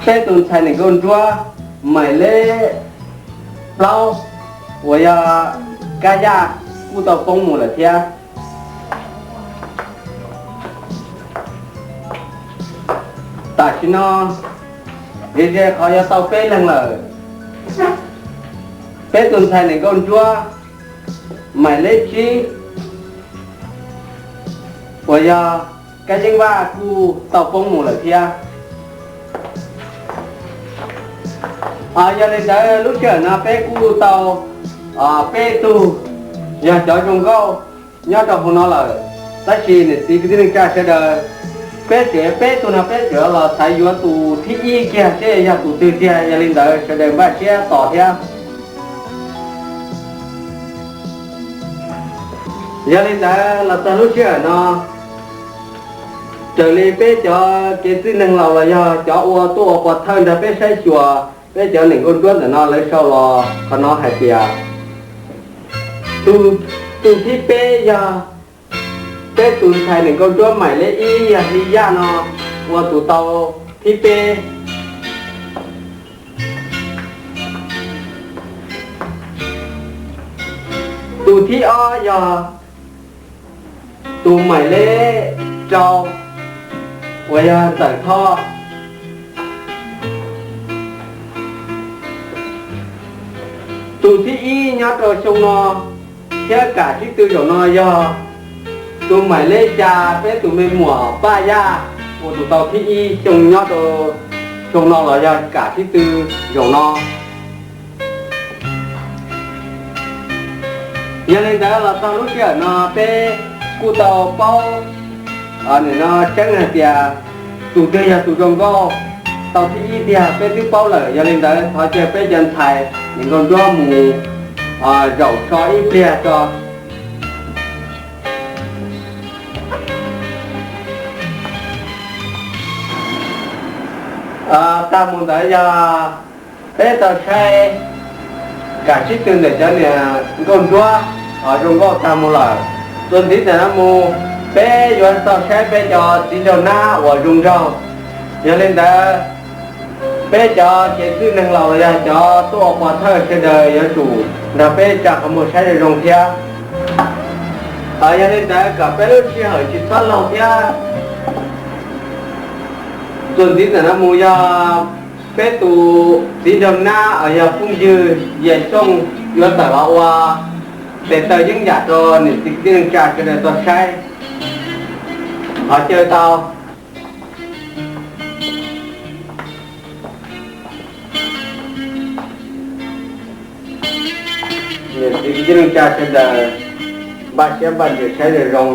Peb tus ntxhais niam nkauj ntsuab Maiv Leb Plaub uas yog Kab Yaj kuj tau poob mus lawm thiab. Tam sim no ze ze qhov yuav tau peb leeg lawm. Peb tus ntxhais niam nkauj ntsuab Maiv Leb Tsib uas yog Kab Yeeb Vaj kuj tau poob mus lawm thiab. Yog li ntawd lub sij hawm no peb kuj tau peb tug yog cov zoo nkauj nyob rau hauv no lawm. Tab sis niam txiv kwv tij neej tsa sawv daws, peb tseem peb tug no peb tseem los xaiv yuav tus thib ib kiag seb yog tus twg tiag. Yog li ntawd sawv daws npaj siab tos thiab. Yog li ntawd los txog lub sij hawm no, raws li peb cov kev txwj neeg laus los yog cov ua tuaj ua pov thawj nrog peb saib xyuas peb cov niam nkauj ntsuab ntawm no lawv sau los qhov no hais tias tus thib peb yog peb tus ntxhais niam nkauj ntsuab Maiv Leb Ib yog Hli Yaj no ua tus tau thib peb. Tus thib ob yog tus Maiv Leb Rau uas yog Ntxawm Thoj. Tus thib ib nyob rau xyoo no thiab kam sib tw zaum no yog tus Maiv Leb Xya, peb tus me muam Paj Yaj ua tus tau thib ib xyoo nyob rau xyoo no los yog kam sib tw zaum no. Yog li ntawd los txog lub sij hawm no peb kuj tau paub nim no tseeb hais tias tus twg yog tus zoo nkauj tau thib ib tiag peb twb paub lawm. Yog li ntawd thov caw peb cov ntxhais niam nkauj ntsuab mus zaum so ib pliag tso. Tag mus ntawd yog peb tau saib kam sib tw ntawm cov niam nkauj ntsuab zoo nkauj tag mus lawm. Txuas ntxiv ntawm no mus peb yuav tau saib peb cov txiv nraug nab uas zoo nraug. Yog li ntawd peb cov kev txwj neeg laus los yog cov tuaj ua pov thawj sawv daws yuav tsum nrog peb tsa qhov muag saib zoo zoo thiab. Yog li ntawd kom peb lub sij hawm tsis txhob laug thiab. Txuas ntxiv ntawm no mus yog peb tus txiv nraug nab uas yog phooj ywg Yaj Xyooj yuav tawm los ua tes taw yeeb yam rau niam txiv kwv tij neej tsa sawv daws tau saib. Qhov chaw tau niam txiv kwv tij neej tsa sawv daws npaj siab npaj ntsws saib zoo zoo.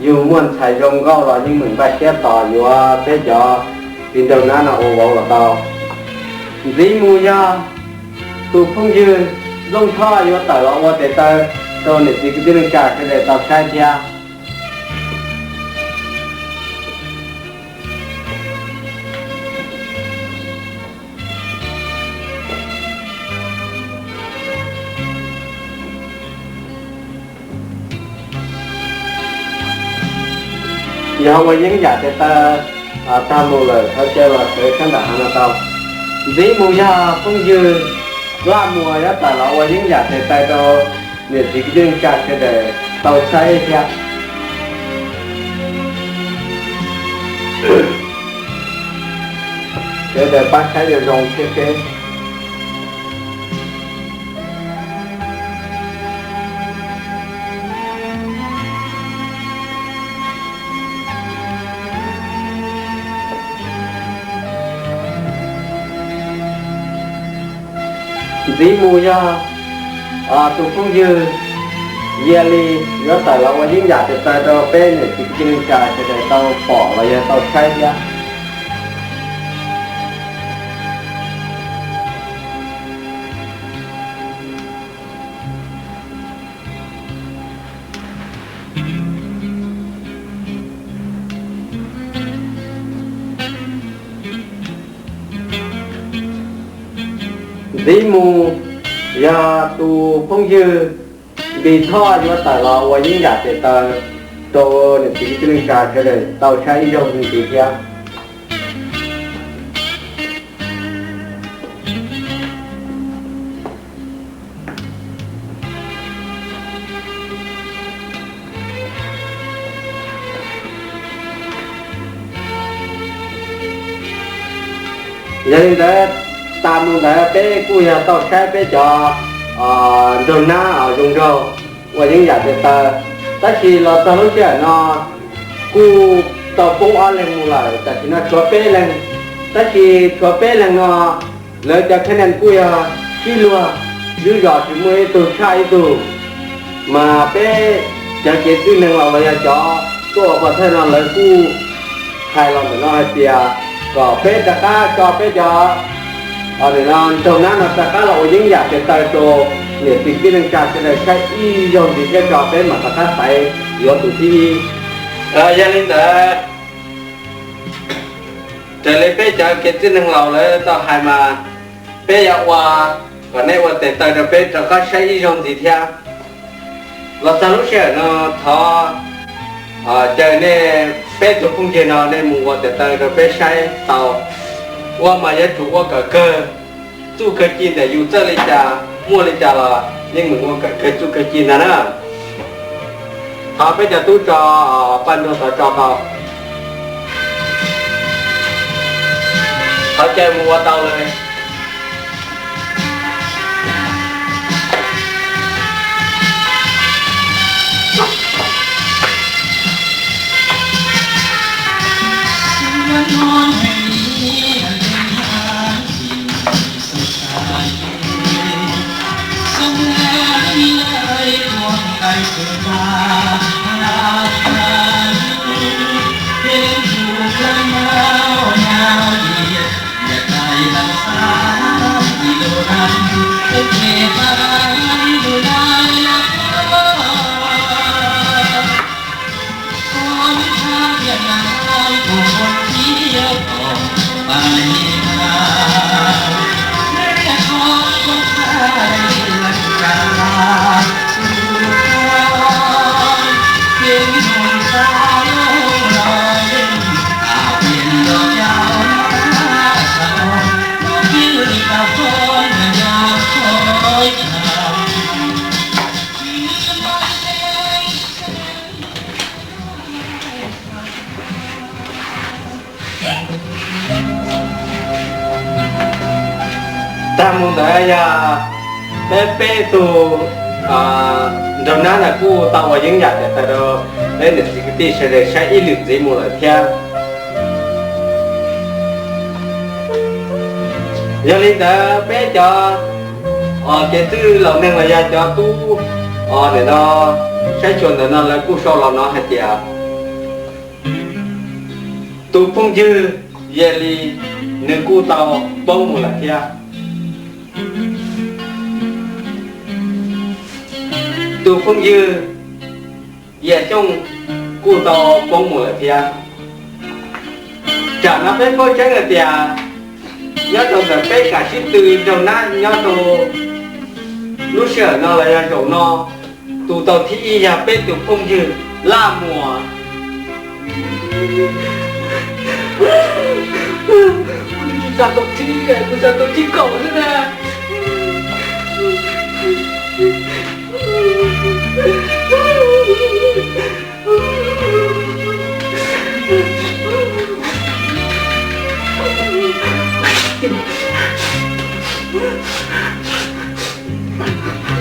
Yug muaj ntxhais zoo nkauj los yeej meem npaj siab tos yuav peb cov txiv nraug nab no ua vauv los tau. Ntxiv mus yog tus phooj ywg Zooj Thoj yuav tawm los ua tes taw rau niam txiv kwv tij neej tsa sawv daws tau saib thiab. Yog ua yeeb yam tes taw tag mus lawm thov caw los sawv sab nram hav no tau. Ntxiv mus yog phooj ywg Laj Muas yuav tawm los ua yeeb yam tes taw rau niam txiv kwv tij neej tsa sawv daws tau saib thiab. Sawv daws pab saib zoo zoo thiab seb. Ntxiv mus yog tus phooj ywg Yia Lis yuav tawm los ua yeeb yam tes taw rau peb niam txiv kwv tij neej tsa sawv daws tau pom los yog tau saib thiab. Ntxiv mus yog tus phooj ywg Npis Thoj yuav tawm los ua yeeb yam tes taw rau niam txiv kwv tij neej tsa sawv daws tau saib ib zaug ntxiv thiab. Yog li ntawd, tas mus ntawd peb kuj yog tau saib peb cov nraug nab zoo nraug ua yeeb yam tes taw, tab sis los txog lub sij hawm no kuj tau poob ob leeg mus lawm, tam sim no tshuav peb leeg. Tab sis tshuav peb leeg no, lawv cov kheej neeg kuj yog sib luag, lub zos tsis muaj ib tug tshaj ib tug. Mas peb cov kev txwj neeg laus los yog cov tuaj ua pov thawj no lawv kuj hais los ntawm no hais tias kom peb rov qab tso peb cov nraug nab no rov qab los ua yeeb yam tes taw rau niam txiv kwv tij neej tsa sawv daws saib ib zaug ntxiv thiab tso peb mam rov qab xaiv yuav tus thib ib. Yog li ntawd, raws li peb cov kev txwj neeg laus lawv tau hais mas peb yuav ua kom nej ua tes taw rau peb rov qab saib ib zaug ntxiv thiab. Los txog lub sij hawm no thov caw nej peb tus phooj ywg no nej mus ua tes taw rau peb saib tau. Ua mas yuav tsum ua kom kawg txuj kawg ci ntawm yus txawj li cas muaj li cas los yeej mus ua kom kawg txuj kawg ci ntag na. Thov peb cov tub tso paj nruag tod tso tau. Thov caw mus ua tau lawm. Tag mus ntawd yog peb peb tug nraug nab no kuj tau ua yeeb yam tes taw rau peb niam txiv kwv tij sawv daws saib ib lwm ntxiv mus lawm thiab. Yog li ntawd peb cov kev txwj laus neeg los yog cov tub nim no saib xyuas ntawm no lawv kuj sau los no hais tias tus phooj ywg Yeli nws kuj tau poob mus lawm thiab. Tus phooj ywg Yam Xyooj kuj tau poob mus lawm thiab. Tsam no peb paub tseeb hais tias nyob rau ntawm peb kam sib tw nraug nab nyob rau lub sij hawm no los yog zaum no, tus tau thib ib yog peb tus phooj ywg Laj Muas. Kuv tsis xav tau thib, kuv xav tau thib kaum xwb na.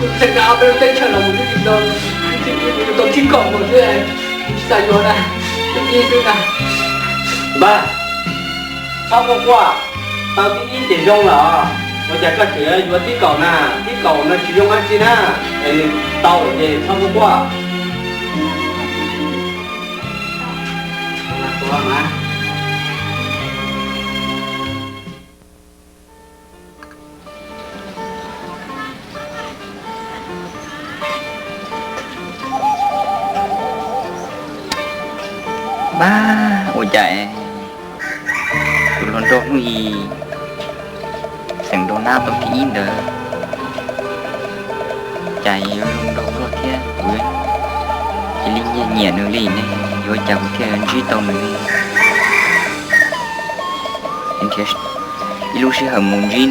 Kuv tseem nqa ob peb lub teb chaws los mus twb tsis tau, twb tsis tau thib kaum nkaus xwb, kuv tsis xav yuav na, thib ib xwb na. Npawg, txhob quaj quaj, tau thib ib ces zoo lawm, ua cas koj tseem yuav thib kaum na, thib kaum no tsis zoo dab tsi na, es tau lawm ces txhob quaj quaj. Npawg, ua cas tus hluas nraug hnub i tseem nraug nab tau thib ib ntawd, cas yuav zoo nraug luaj thiab, kuv cia li nyiam nyiam nws li ne, yuav cas kuv thiaj ntsib tau nws li. Nrhiav ib lub sij hawm mus ntsib nws.